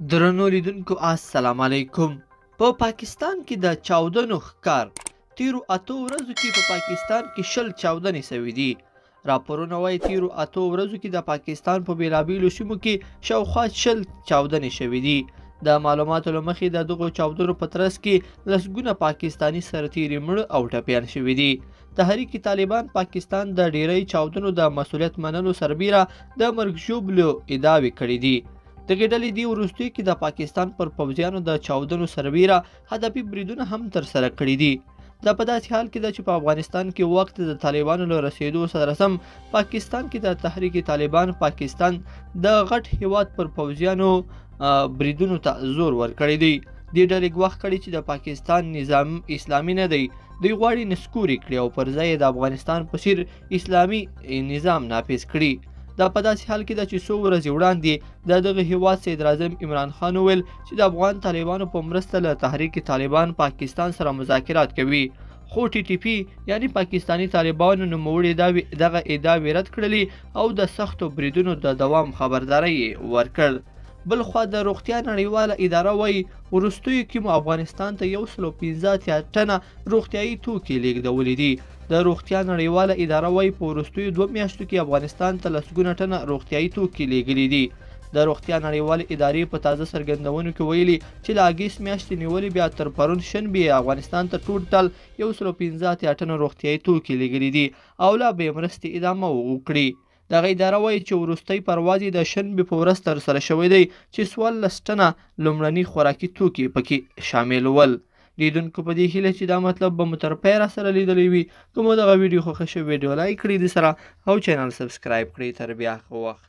درنو لیدونکو السلام علیکم. په پاکستان کې د چاودنو ښکار، تیرو 8 ورځو کې په پاکستان کې 20 چاودنې سوي دي. راپورونه وایي تیرو 8 ورځو کې د پاکستان په بیلابیلو سیمو کې شاوخوا 20 چاودنې شوي دي. د معلوماتو له مخې د دغو چاودنو په ترڅ کې لسګونه پاکستاني سرتیري مړه او ټپیان شوي دي. تحریک طالبان پاکستان د ډیری چاودنو د مسولیت منلو سربیره د مرګ ژوبلو ادعاوې کړې دي. دغې ډلې دې وروستیو کې د پاکستان پر پوځیانو د چاودنو سربیره هدفي بریدونه هم ترسره کړي دي. دا په داسې حال کې ده چې په افغانستان کې وخت د طالبانو له رسیدو سره سم پاکستان کې د تحریک طالبان پاکستان د غټ هیواد پر پوځیانو بریدونو ته زور ورکړی دی. دې ډلې ګواښ کړی چې د پاکستان نظام اسلامي نه دی، دوی غواړي نسکوري کړي او پر ځای د افغانستان په څیر اسلامي نظام نافذ کړي. دا په داسې حال کې ده چې څو ورځې وړاندې د دغه هیواد صدراعظم عمران خان وویل چې د افغان طالبانو په مرسته له تحریک طالبان پاکستان سره مذاکرات کوي، خو ټي ټي پي یعنی پاکستاني طالبانو نوموړي دغه ادعاوې رد کړلې او د سختو بریدونو د دوام خبرداری یې ورکړ. بلخوا د روغتیا نړیواله اداره وایي وروستیو کې مو افغانستان ته 185 ټنه روغتیایي توکي لیږدولي دي. د روغتیا نړیواله اداره وایي په وروستیو 2 میاشتو کې افغانستان ته لسګونه ټنه روغتیایي توکي لیږلي دي. د روغتیا نړیوالې ادارې په تازه څرګندونو کې ویلي چې له اګست میاشتې نیولې بیا تر پرون شنبې افغانستان ته ټوټل 185 ټنه روغتیایي توکي لیږلي دي او لا به یې مرستې ادامه وکړي. دغه اداره وایي چې وروستی پرواز یې د شنبې په ورځ ترسره شوی دی چې 14 ټنه لومړني خوراکي توکي پکې شامل ول. لیدونکو په دې هیله چې دا مطلب به مو تر پایه راسره لیدلی وي. که مو دغه ویډیو خوښه شوې، ویډیو لایک کړئ د سره او چینل سبسکرایب کړئ. تر بیا ښه وخت.